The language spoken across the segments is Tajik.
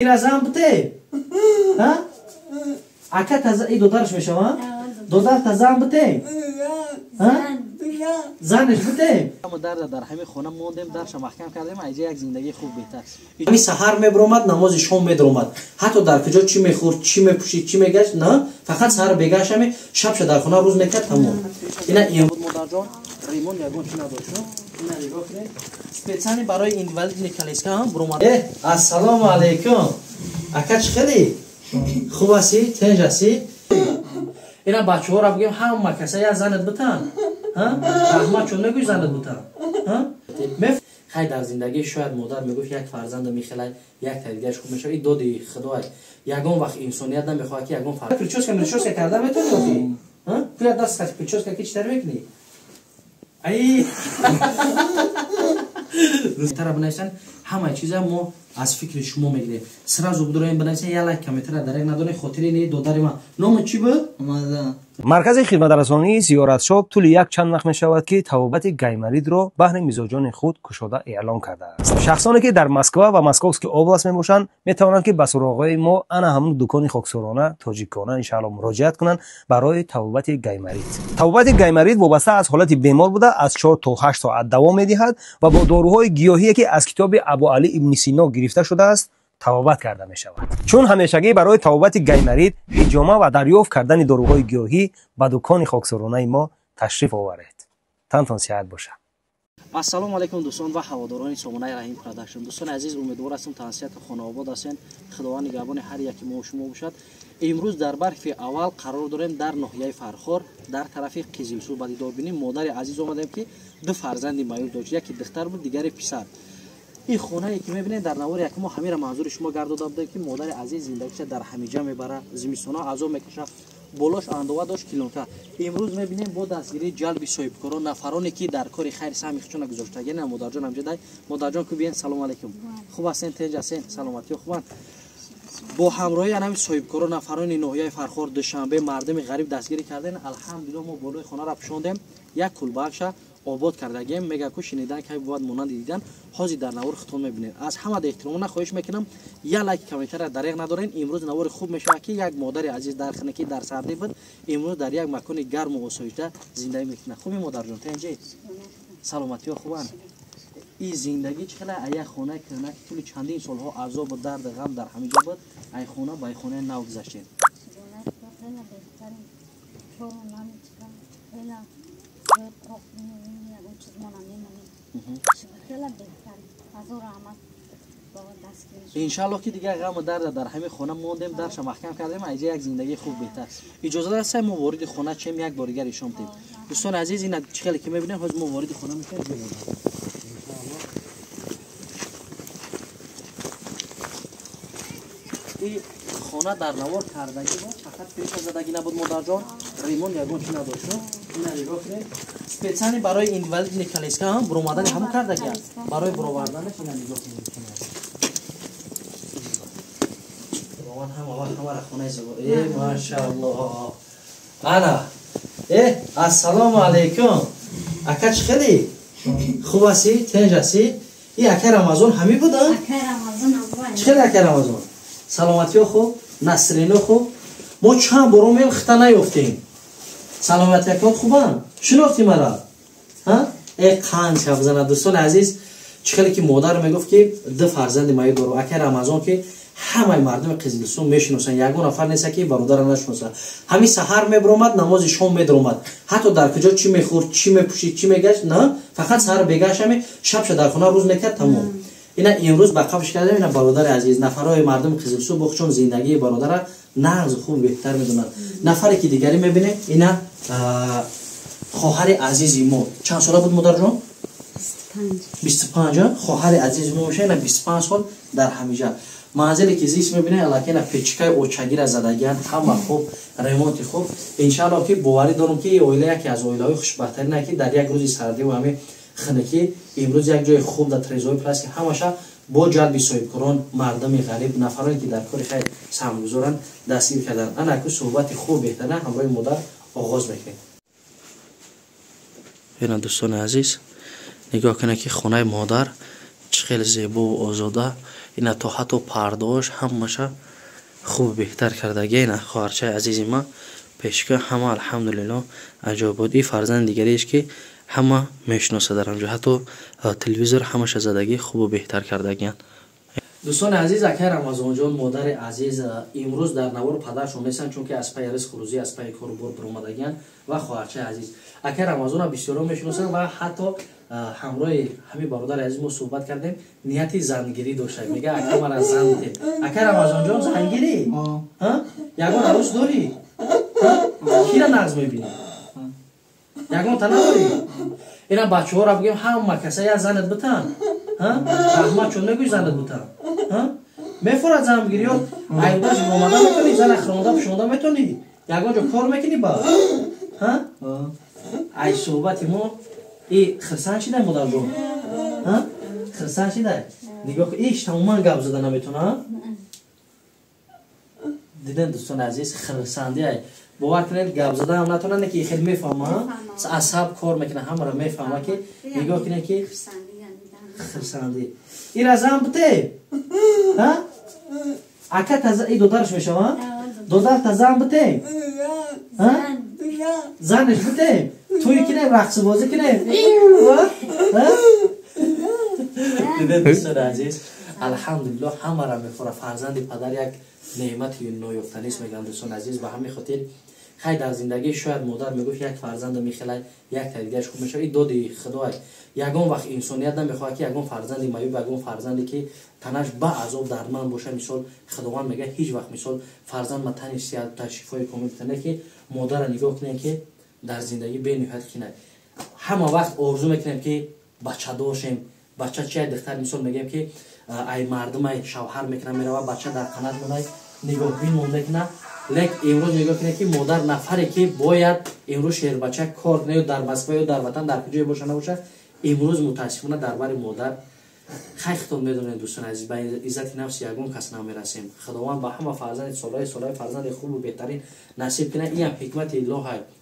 Ира зан бите? Ҳа? Ака таза и додарш мешава? Додар та зан бите? Ҳа? Занаш бите? Мо дар ҳамин хона мондем, дарша маҳкам кардем, айҷа як зиндагии хуб беҳтар. Ҳамин саҳар мебиромад, намози шом медиромад. Ҳатто дар куҷо чӣ мехӯрд, чӣ мепӯшид, чӣ мегашт, на, фақат саҳар бегашт ҳами, шабша дар хона рӯз мекард, тамом. Ина имрӯз модарҷон, ремон ягон чӣ надошт. Ина нигоҳ кунед. Специально барои инвалидный коляска ҳам буромад. Ассалому алайкум. Ака чӣ хелӣ? Хуб ҳастӣ? Тинҷ ҳастӣ? Ина бачаҳоро бигем ҳама каса як занат битан. Раҳмат чун мегӯй занат битан. Хай дар зиндагӣ шояд модар мегуфт як фарзанда мехелай, як тарбияш хуб мешавад. И доди худой. Ягон вақт инсоният намехоҳад ки ягон фарзанд. Прическа мрическа карда метавонӣ охи? Пуля даст хати прическа ки чӣ тар мекунӣ? Ай! Тара бинависанд, ҳамаи чиза мо аз фикри шумо мегирем. Сразу бидороем бинависанд, як лайк комментария дарек надорем, хотири не додари ман. Номи чӣ буд? Маркази хидматрасонии зиёратшоп тӯли як чанд вақт мешавад, ки табобати гайморитро баҳри мизоҷони худ кушода эълон кардааст. Шахсоне ки дар Москва ва Московский область мебошанд, метавонанд ки ба суроғҳои мо ана ҳамун дукони хоксорона тоҷикона иншаалло муроҷиат кунанд барои табобати гайморит. Табобати гайморит вобаста аз ҳолати бемор буда, аз 4 то 8 соат давом медиҳад ва бо доруҳои гиёҳие ки аз китоби Абуалӣ ибни Сино гирифта шудааст табобат карда мешавад. Чун ҳамешагӣ барои табобати гайморит, ҳиҷома ва дарёфт кардани доруҳои гиёҳӣ ба дукони хоксоронаи мо ташриф оваред. Тантон сиҳат бошад. Ассалому алайкум дӯстон ва ҳаводорони сомонаи Раҳим Продакшн. Дӯстони азиз, умедвор ҳастам тансиҳату хонаобод ҳастен. Худованд нигаҳбони ҳар яки мо шумо бошад. Имрӯз дар барфи аввал қарор дорем дар ноҳияи Фархор, дар тарафи Қизилсу ба дидорбинии модари азиз омадем, ки ду фарзанди маъюб дошт. Яке духтар буд, дигаре писар. Ин хонае ки мебинед дар навори якум мо ҳамира манзури шумо гардода будем, ки модари азиз зиндагиша дар ҳамиҷа мебарад, зимистона азоб мекашад, болош андова дошт килонка. Имрӯз мебинем бо дастгирии ҷалби соҳибкорон, нафароне ки дар кори хайр саҳми худшона гузоштагӣ. На модарҷон ҳамҷа дай. Модарҷон ку биен, салому алайкум. Хуб ҳастен, тинҷ ҳастен, саломатиё хубанд? Бо ҳамроҳии анами соҳибкорон, нафарони ноҳияи Фархор, Душанбе, мардуми ғариб дастгирӣ кардем. Алҳамдулилло мо болои хонаро пӯшондем, як кулбакша обод кардагем. Мега ку шунидан кай бувад монанди дидан. Ҳозир дар навори худтон мебинед. Аз ҳама эҳтиромона хоҳиш мекунам, як лайк комментария дареғ надорен. Имрӯз навори хуб мешавад, ки як модари азиз дар хинакӣ, дар сардӣ буд, имрӯз дар як макони гарму осоишта зиндагӣ мекунад. Хуби модарҷон, тинҷи? Саломатиё хубанд? Ин зиндагӣ чӣ хела? Як хонаи кӯҳна ки тӯли чандин солҳо азобу дарду ғам дар ҳамин ҷо буд, ай хона ба ай хонаи нав гузаштем. Иншаалло ки дигар ғаму дарда дар ҳамин хона мондем, дарша маҳкам кардем, айҷа як зиндагии хуб беҳтар. Иҷозат аст мо вориди хона чем, як бор дигар ишон дем. Дӯстони азиз, ина чӣ хеле ки мебинем, ҳозир мо вориди хона мешавем. И хона дар навор кардагӣ буд, фақат пеша задагӣ набуд модарҷон, ремон ягон чӣ надошт. Ина нигоҳ кунед. Специально барои инвалидный коляска ҳам буромадани ҳамон кардагӣ аст. Барои буроварданаш ина нигоҳ кунед. Худованд ҳама вақт ҳамаро хонаи зебо. Машааллоҳ. Ана. Ассалому алайкум. Ака чӣ хелӣ? Хуб ҳастӣ? Тинҷ ҳастӣ? И ака Рамазон ҳамин буд, а? Ака Рамазон ҳамин. Чӣ хеле ака Рамазон? Саломатиё хуб? Насрино хуб? Мо чанд бор омем, хита наёфтем. Саломатиякот хубанд? Шинохтӣ мара? Қанд шаб занад. Дӯстони азиз, чӣ хеле ки модар мегуфт, ки ду фарзанди маъюб дору. Ака Рамазон ки ҳамаи мардуми Қизилсу мешиносанд, ягон нафар нест ки бародара нашиносад. Ҳамин саҳар мебиромад, намози шом медиромад. Ҳатто дар куҷо чӣ мехӯрд, чӣ мепӯшид, чӣ мегашт, на, фақат саҳар бегашт ҳами, шабша дар хона рӯз мекард, тамом. Ина имрӯз ба қафш кардем. Ина бародари азиз, нафарҳои мардуми Қизилсу бохчон зиндагии бародара нағз хуб беҳтар медонанд. Нафаре ки дигарӣ мебинем, ина хоҳари азизи мо. Чанд сола буд модарҷон? 25. Хоҳари азизи мо меша, ина 25 сол дар ҳамиҷа. Манзиле ки зист мебинед, аллакай ина печкаи очагира задагианд, ҳама хуб, ремонти хуб. Иншаалло ки боварӣ дорам, ки оила яке аз оилаҳои хушбахттарин, ки дар як рӯзи сардиву ҳамин хинакӣ имрӯз як ҷои хуб дар трезои пластик ҳамаша бо ҷалби соҳибкорон, мардуми ғариб, нафароне ки дар кори хайр саҳмгузоранд дастгир карданд. Ана ку суҳбати хуб беҳтарина ҳамроҳи модар оғоз мекунем. Ина дӯстони азиз, нигоҳ кунед, ки хонаи модар чӣ хеле зебову озода. Ина то ҳатто пардош ҳамаша хуб беҳтар кардагия. Ина хоҳарчаи азизи ма пешка ҳама алҳамдулилло аҷоиб буд. И фарзанди дигареш ки ҳама мешиноса дар ҳамҷо, ҳатто телевизор ҳамаша задагӣ хубу беҳтар кардагиянд. Дӯстони азиз, акай Рамазонҷон, модари азиз, имрӯз дар навор падаршон нестанд, чунки аз пайи ризқу рӯзӣ, аз пайи кору бор биромадагиянд. Ва хоҳарчаи азиз, акай Рамазонро бисёро мешиносанд ва ҳатто ҳамроҳи ҳамин бародари азиз мо суҳбат кардем, нияти зангирӣ дошта, мега ака мара зан дидем. Акай Рамазонҷон, зангирӣ ягон арӯс дорӣ? Кира нағз мебинӣ? Ягон та надорӣ? Ина бачаҳоро бигем, ҳама каса я занат битан, раҳмат чун мегӯй занат битан, мефорад зан бигирӣ ё айдаш омада метонӣ, зана хиронда пушонда метонӣ, ягон ҷо кор мекунӣ ба ай суҳбати мо и хирсан шидай, модарҷон, хирсан шидай. Нигоҳ, иш тамоман гап зада наметона. Диден, дӯстони азиз, хирсандӣ ай, бовар кунед, гап зада ҳам натонад, ки хеле мефаҳма, асаб кор мекунад, ҳамаро мефаҳма, ки нигоҳ кунед, ки хирсандӣ. Ира зан бите, ака и додараш мешава, додарта зан бите, занаш бите, тӯй кунем, рақсбозӣ кунем. Дидед, дӯстони азиз, алҳамдулилло, ҳамаро мехӯра. Фарзанди падар як неъмати ноёфтанист, мегӯянд, дӯстони азиз. Ба ҳамин хотир хай дар зиндагӣ шояд модар мегуфт, як фарзанда мехелай, як тарбияш хуб мешавад. И доди худоай, ягон вақт инсоният намехоҳад, ки ягон фарзанди маюб, ягон фарзанде ки танаш ба азоб дардманд боша. Мисол, худованд мегӯяд, ҳеҷ вақт, мисол, фарзанд ма тани сиҳат та шифои комил битане, ки модарро нигоҳ кунем, ки дар зиндагӣ бениҳоят кинад. Ҳама вақт орзу мекунем, ки бача дошем. Бача чи, духтар, мисол, мегӯем, ки ай мардумай шавҳар мекунад, мерава, бача дар қанат монай, нигоҳбин монда. Лек имрӯз нигоҳ кунед, ки модар нафаре ки бояд имрӯз шербача кор кунад, ё дар Москва, ё дар ватан, дар куҷое боша набоша, имрӯз мутаассифона дар бари модар. Хай, хитоб медонед, дӯстони азиз, ба иззати нафси ягон кас намерасем. Худованд ба ҳама фарзанди солои солои фарзанди хубу беҳтарин насиб кунад. Иам ҳикмати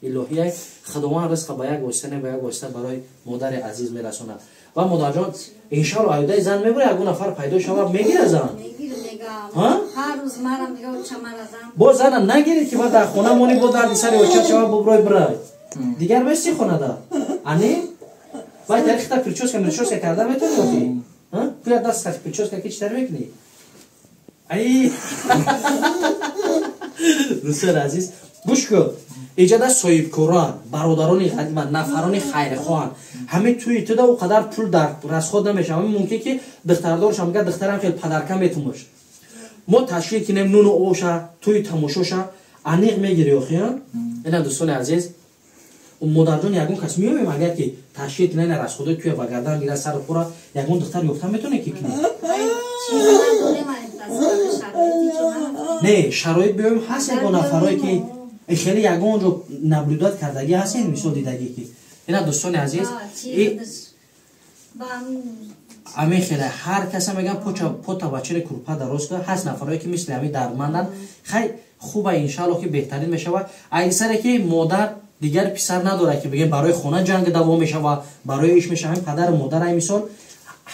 илоҳияй. Худованд ризқа ба як восита не, ба як восита барои модари азиз мерасонад. Ва модарҷон, иншоалло, аюдаи зан мебура, ягон нафар пайдо шава, мегира зан? Бо зана нагиред, ки ба дар хона мони, бо дарди сари оча шава, буброй бирай, дигар мести хонада ани вай тарихта прическа мрическа карда метони охи пуля даст кати прическа ки читар мекунӣ. Ай, дӯстони азиз, гӯш кун, иҷода соҳибкорон, бародарони ғанимат, нафарони хайрхоҳанд. Ҳамин тӯи туда о қадар пул дар расход намешавад. Ҳамин мумкин ки духтардоршам мега, духтарам хел падарка метумош, мо ташкил кинем нуну оша, тӯи тамошоша аниқ мегири охи. Ина, дӯстони азиз, модарҷон, ягон кас меёбем, агар ки ташкил кина, ина расходои туя ба гардан гира, сару хӯра, ягон духтар ёфта метавоне ки кунӣ? Не, шароит биёем, ҳаст ягон нафарое ки хеле ягон ҷо наблюдать кардагӣ ҳастен, мисол, дидагӣ, ки ина, дӯстони азиз, ҳамин хеле ҳар каса мегӯян, пота бачари курпа дароз кунад. Ҳаст нафарое ки мисли ҳамин дардманданд. Хай, хуба, иншаалло, ки беҳтарин мешавад. Айсаре ки модар дигар писар надорад, ки бигем барои хона ҷанг давом мешава, барои иш мешава. Ҳамин падару модар, ай мисол,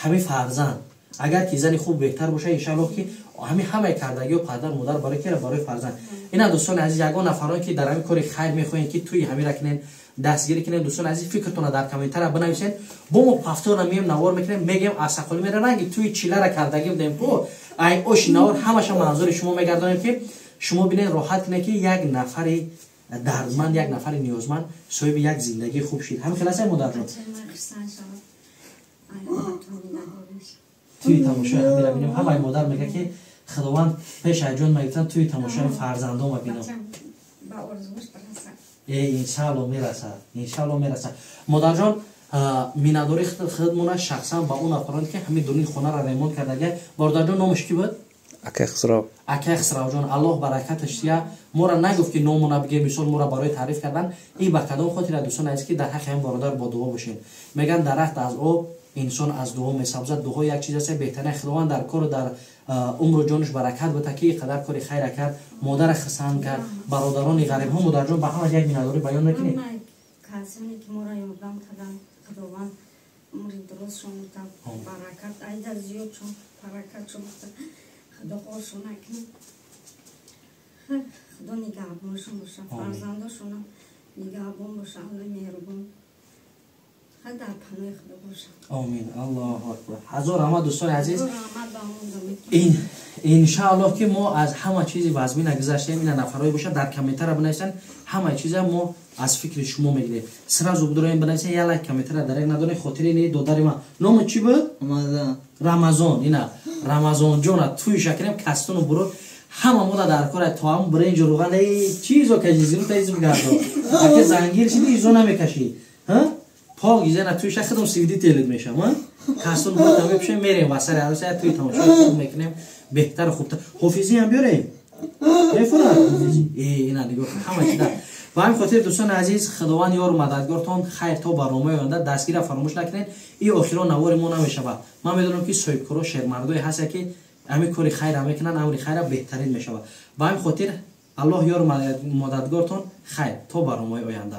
ҳамин фарзанд агар ки зани хуб беҳтар боша, иншаалло, ки ҳамин ҳамаи кардагиҳо падар модар барои кира, барои фарзанд. Ина, дӯстони азиз, ягон нафарое ки дар ҳамин кори хайр мехоҳем, ки тӯи ҳамира кунем, дастгирӣ кунем, дӯстони азиз, фикртона дар комментария бинависед. Бо мо повторно меем, навор мекунем, мегем, асақолӣ мера ранги тӯи чилара кардагӣ будем ко, ай оши навор ҳамаша манзури шумо мегардонем, ки шумо бинед, роҳат кунед, ки як нафари дардманд, як нафари ниёзманд соҳиби як зиндагии хуб шид. Ҳамин хел аст, модарҷон? Тӯи тамошои ҳамира бинем. Ҳамаи модар мега, ки худованд пеш аз ҷон мегуфтан, тӯи тамошои фарзандома бинам. Иншаалло, мерасад, иншаалло, мерасад. Модарҷон, миннатдории худмона шахсан ба он нафароне ки ҳамин дуруни хонаро ремонт кардага. Бародарҷон, номаш кӣ буд? Акай Хисрав. Акай Хисравҷон, Аллоҳ баракаташ дия. Моро нагуфт, ки номона бигем, мисол, моро барои таъриф кардан. Ин ба кадом хотира, дӯстони азиз, ки дар ҳаққи ҳамин бародар бо дуо бошем. Мегӯянд, дарахт аз об, инсон аз дуо месабзад. Дуо як чиз аст беҳтарин. Худованд дар кору дар умру ҷонаш баракат бита, ки қадар кори хайра кард, модара хисанд кард, бародарони ғарибҳо. Модарҷон, ба ҳама як миннатдорӣ баён мекунӣ? Касоне ки моро ёрдам карданд, Худованд умри дурустшон баракат айда зиёдшон. Баракатшон бата, Худо қоршон накунад, Худо нигаҳбоншон боша, фарзандошонам нигаҳбон боша, Аллои меҳрубон дар паноҳи Худо боша. Омин, Аллоҳу акбар. Ҳазор раҳмат, дӯстони азиз. Иншааллоҳ, ки мо аз ҳама чизи вазмина гузаштем. Ина нафарҳое бошад, дар комментара бинависанд. Ҳамаи чиза мо аз фикри шумо мегирем. Сразу бидороем, бинависанд, як лайк, комментара дарек надорем. Хотири не, додари ман номи чӣ буд? Рамазон. Ина Рамазонҷона туи шакирем, кастуну буро ҳама мода дар кора, то ҳам бринҷу руған чизо каши, зиру таизм гардо. Аке зангир шиди, изо намекашӣ, пок изена туи ша худам свидетелит мешам. Кастун буро мепушем, мерем васари арӯса, туи тамошои хуб мекунем, беҳтару хубтар. Ҳофизӣ ҳам биёрем, мефурад ҳофизӣ. Ина нигоҳ, ҳама чида. Ба ҳамин хотир, дӯстони азиз, Худованд ёру мададгортон. Хайр, то барномаи оянда. Дастгира фаромӯш накунед, ин охирон навори мо намешавад. Ман медонам, ки соҳибкоро, шермардое ҳаста, ки ҳамин кори хайра мекунанд, амри хайра беҳтарин мешавад. Ба ҳамин хотир, Аллоҳ ёру мададгортон. Хайр, то барномаи оянда.